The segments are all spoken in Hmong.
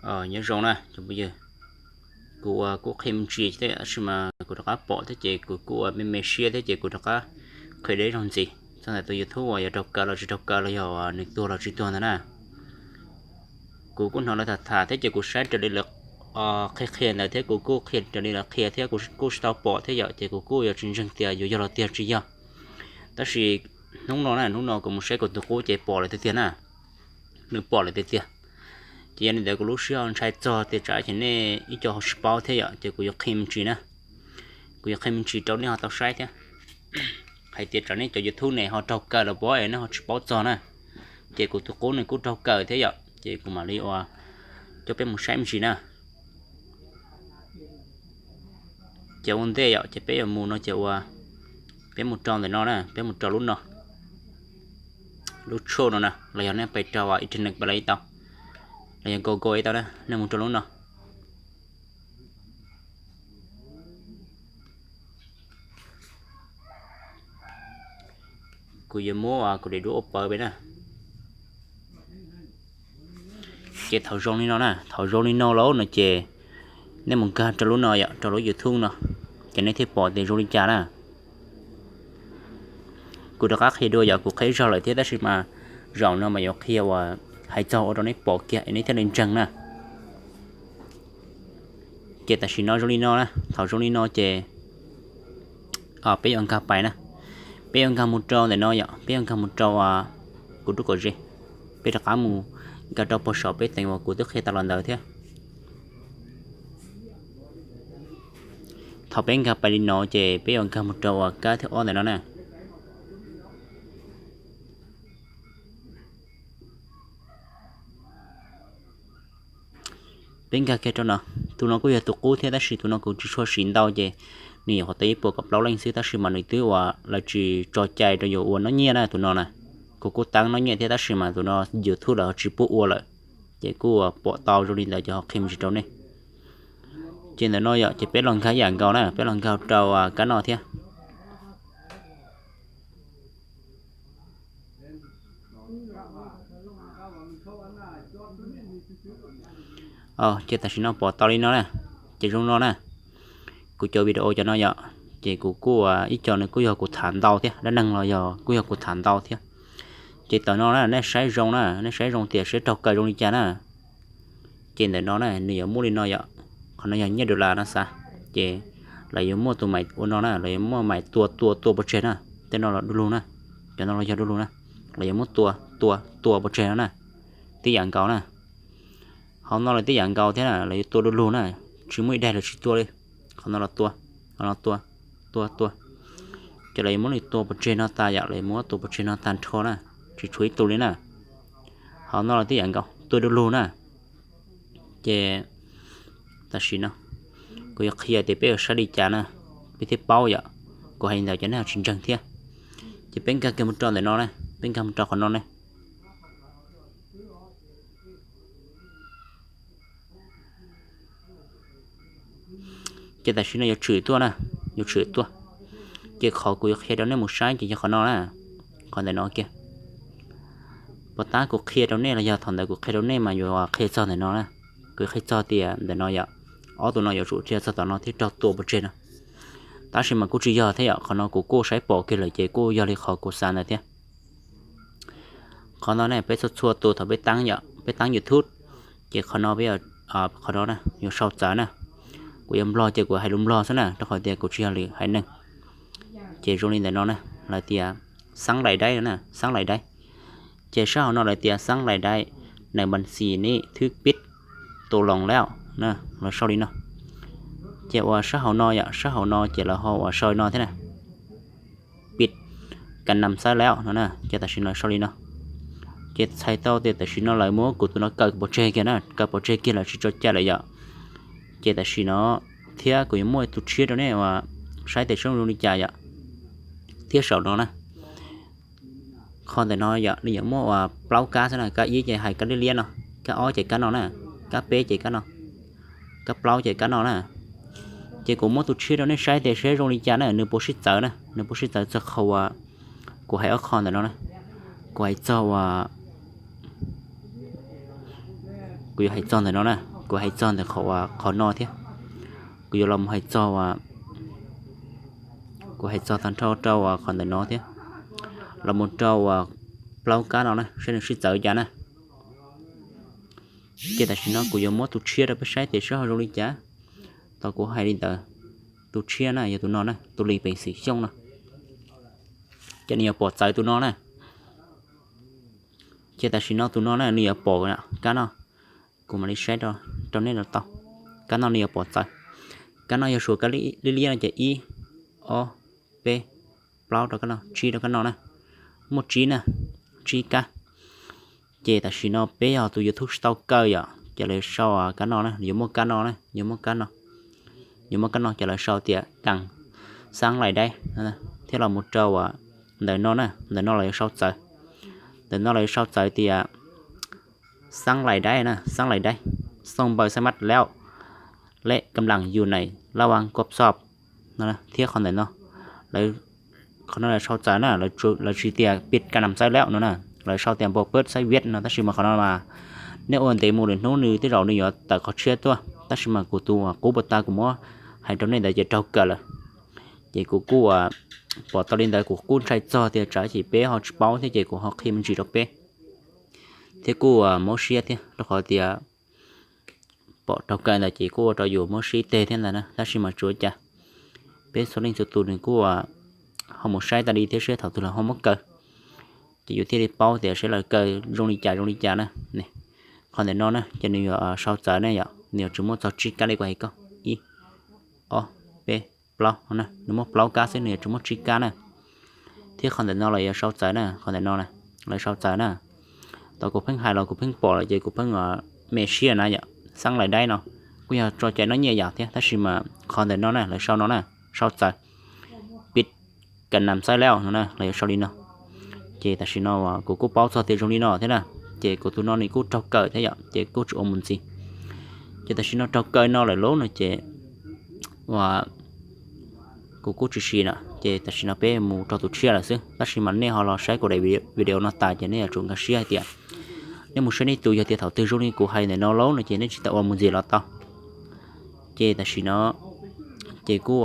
Nyob zoo na cov phooj ywg, kuv ua kuj qhia me ntsis thiab tab sis mas kuv rov qab pom thiab ces kuv kuj ua me me siab thiab ces kuv rov qab qhia deb zog ntxiv txog ntawm tus YouTube uas yog raug kaw los tsis raug kaw los yog nws tuag los tsis tuag ntawd na. Kuv kuj hnov lawv tham tham thiab ces kuv saib raws li lawv qhia qhia ntawd thiab kuv kuj qhia raws li lawv qhia thiab kuv kuj tsis tau pom thiab yom ces kuv kuj yuav tsis ntseeg tias yuav yog los tiag tsis yog. Tab sis hnub no na, hnub no kuv mus saib kuv tus qub ces pom lawm tiag tiag na, nws pom lawm tiag tiag. Ces yog li ntawd kuv lub siab ho ntshai txog tias tsam ces nej ib co ho tsis paub thiab yom ces kuv yuav qhia me ntsis na, kuv yuav qhia me ntsis rau nej ho tau saib thiab hais tias tsam nej cov YouTube ne ho raug kaw los puas es nej ho tsis paub txog na. Ces kuv tus qub nws kuj raug kaw thiab yom ces kuv mam li ua coj peb mus saib me ntsis na. Ces ua ntej yom ces peb yuav mus no ces ua, peb mus rau ntawm no na, peb mus rau lub no, lub tshuaj no na los yog nej pais rau internet pais los ib tau, los yog Google ib tau na, nej mus rau lub no. Kuv yuav muab kuv daim duab ua pawv peb na. Ces thaum zoo li no na, thaum zoo li no lawm no ces nej mus nkag rau lub no yom, rau lub YouTube no, ces nej thiaj pom tias zoo li cas na. Kuv rov qab qhia dua yom, kuv qhia zog lawm thiab tab sis mas zaum no mas yuav qhia uas hais txog ua rau nej pom kiag es nej thiaj li ntseeg na. Ces tam sim no zoo li no na, thaum zoo li no ces peb yuav nkag pais na, peb yuav nkag mus rau ntawm no yom, peb yuav nkag mus rau kuv rub kom ze, peb rov qab mus nkag rau pog saum peb teem uas kuv twb qhia tas los ntawd thiab. Thaum peb nkag pais li no ces peb yuav nkag mus rau uas kab thib ob ntawm no na. Peb nkag kiag rau no, tus no kuj yog tus qub thiab tab sis tus no kuv tsis tshua siv ntau ces nws nyuam qhuav tau ib puas kaum plaub leej xwb tab sis mas nws twb uas lawv tsis tso cai rau yus ua noj nyiaj na tus no na. Kuv kuj teeb noj nyiaj thiab tab sis mas tus no YouTube lawv tsis pub ua lawm, ces kuj pom tau zoo li ntawd ces ho qhia me ntsis rau nej. Ces ntawm no yom ces peb los nkag ib yam nkaus na, peb los nkag rau kab no thiab. Ces tam sim no pom tau li no na, ces zoo no na, kuv cov video cov no yom, ces kuv kuj ib co nws kuj yog kuv tham ntau thiab, dab neeg los yog kuj yog kuv tham ntau thiab. Ces tam no na nej saib zoo na, nej saib zoo tias siab raug kaw zoo li cas na. Ces ntawm no na nws yuav muaj li no yom, qhov no yog nyiaj dollar no xav, ces lawv yuav muaj tus mais ua no na, lawv yuav muaj mais tua tua tua pov tseg na, tej no los du lug na, cov no los yog du lug na, lawv yuav muab tua tua tua pov tseg no na, tib yam nkaus na. Hauv no los tib yam nkaus thiab na, lawv yuav tua du lug na, tsis muaj ib daig lawv tsis tua li. Qhov no los tua, qhov no tua, tua tua, ces lawv yuav muab li tua pov tseg no tas yom, lawv yuav muab tua pov tseg no tag nrho na, tsis tshuav ib tug li na. Hauv no los tib yam nkaus, tua du lug na. Ces tam sim no kuv yuav qhia tias peb yuav saib li cas na, peb thiaj paub yom. Kuv hais li ntawd cov nej ho tsis ntseeg thiab. Ces peb nkag kiag mus rau ntawm no na, peb nkag mus rau qhov no na. Ces tam sim no yuav tshwm tuaj na, yuav tshwm tuaj. Ces qhov kuv yuav qhia rau nej mus saib ces yog qhov no na, qhov ntawm no kiag. Puas tab kuv qhia rau nej los yog thaum ntawd kuv qhia rau nej mas yuav qhia txog ntawm no na. Kuv qhia txog tias ntawm no yom, ob tug no yuav tsum dhia txog tom no thiab raug tua pov tseg no. Tab sis mas kuj tsis yog thiab yom, qhov no kuv kuj saib pom kiag lawm ces kuj yog li qhov kuv xav ntawd thiab. Qhov no ne peb txhua txhua tus thaum peb teeb yom, peb teeb YouTube, ces qhov no peb, qhov no na yuav sau txawv na. Kuv yuav nplog ces kuv hais lus nplog xwb na, rau qhov tias kuv tsis yog lwm haiv neeg. Ces zoo li ntawm no na, lawv tias xeeb lais daib no na, xeeb lais daib. Ces sab hauv no lawv tias xeeb lais daib, nws npas xis nis thwb pib tus loos lawm na, lawv sau li no. Ces uas sab hauv no yom, sab hauv no ces lawv ho uas sau li no thiab na, pib kas nas xawb lawm no na, ces tam sim no sau li no. Ces txhais tau tias tam sim no lawv muab kuv tus no kaw pov tseg kiag na, kaw pov tseg kiag lawv tsis tso cai lawm yom. Ces tam sim no thiab kuv yuav muaj tus tshiab rau nej uas saib tias zoo zoo li cas yom. Thiab saum no na, qhov ntawm no yom, nws yuav muaj uas plaub kab xwb na, kab ib ces hais kab liab liab no, kab ob ces kab no na, kab peb ces kab no, kab plaub ces kab no na. Ces kuv muab tus tshiab rau nej saib tias seb zoo li cas na, nws puas sib txawv na, nws puas sib txawv txog qhov uas kuv hais ob qho ntawm no na. Kuv hais txog uas, kuv yuav hais txog ntawm no na. Kuv hais txog ntawm qhov, qhov no thiab, kuv yuav los mus hais txog, kuv hais txog tag nrho rau qhov ntawm no thiab, los mus rau plaub kab no na, saib nws sib txawv cas na. Ces tam sim no kuv yuav muab tus tshiab rau peb saib tias seb ho zoo li cas. Tau kuv hais li ntawd, tus tshiab na yog tus no na, tus li peev xwm xyooj no, ces nws yuav pom txawv tus no na. Ces tam sim no tus no na nws yuav pom kab no. Kuv mam li saib rau nej los tau. Kab no nws yuav pom txawv. Kab no yog suav kab liab liab no ces ib, ob, peb, plaub rau kab no, tsib rau kab no na. Muaj tsib na, tsib kab. Ces tam sim no peb yog tus YouTube tsis tau kaw yom, ces lawv sau kab no na, yuav muaj kab no na, yuav muaj kab no, yuav muaj kab no ces lawv sau tias dees xab lais daib, thiab los mus rau ntawm no na, ntawm no los yuav sau txawv. Ntawm no los yuav sau txawv tias xab lais daib na, xab lais daib, xoo npaws xab mab laub, lej kam lam yus nais laj vas kov xob no, thiab qhov ntawm no, qhov no lawv sau txawv na, lawv tsis tias pij kas nam xawb laub no na, lawv sau tias npau pawb xab viab no, tab sis mas qhov no mas nej ua ntev mus lwm hnub nws tej zaum nws yuav tawm qhov tshiab tuaj, tab sis mas kuv tus qub puas tag kuv muab hais rau nej ntawd ces raug kawm lawm. Ces kuv kuj pom tau li ntawd, kuv kuj ntshai txog tias tsam ib chim peb ho tsis paub thiab ces kuv ho qhia me ntsis rau peb, thiab kuj mob siab thiab rau qhov tias pom raug kaw ntawd ces kuj ua rau yus mob siab teg thiab ntag na, tab sis mas tsuav cas, peb txhua leej txhua tus nws kuj ho mus saib tas li thiab seb thaum twg los ho muab kaw, ces yus thiaj li paub tias seb lawv kaw zoo li cas zoo li cas na. Qhov ntawm no na ces nws yuav sau txawv na yom, nws yuav tsis muaj txog tsib kab li kuv hais koj, ib, ob, peb, plaub na, nws muaj plaub kab xwb, nws yuav tsis muaj tsib kab na. Thiab qhov ntawm no los yuav sau txawv na, qhov ntawm no lawv sau txawv na. Tau kuv pheej hais los kuv pheej pom lawm ces kuv pheej me siab na yom, xab lais daib no kuj yog tso cai noj nyiaj yam thiab, tab sis mas qhov ntawm no na lawv sau no na, sau txawv, pij kas nam xawb laub no na, lawv yuav sau li no. Ces tam sim no kuv kuj paub txog tias zoo li no thiab na, ces kuv tus no nws kuj raug kaw thiab yom, ces kuj tsis ua mus ntxiv. Ces tam sim no raug kaw no lawm lauj no ces ua kuv kuj tsis sim na, ces tam sim no peb mus rau tus tshiab lawm xwb, tab sis mas nej ho los saib kuv daim video no tas ces nej yuav tsum nkag siab hais tias nej mus saib nej tus, yog tias thaum twg zoo li kuv hais ntawm no lauj no ces nej tsis tau ua mus ntxiv los tau. Ces tam sim no ces kuj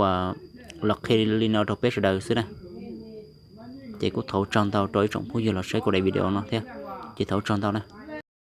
los qhia li no rau peb sawv daws xwb na. Ces kuj thov tsaug ntau rau ib tsoom phooj ywg los saib kuv daim video no thiab, ces thov tsaug ntau na.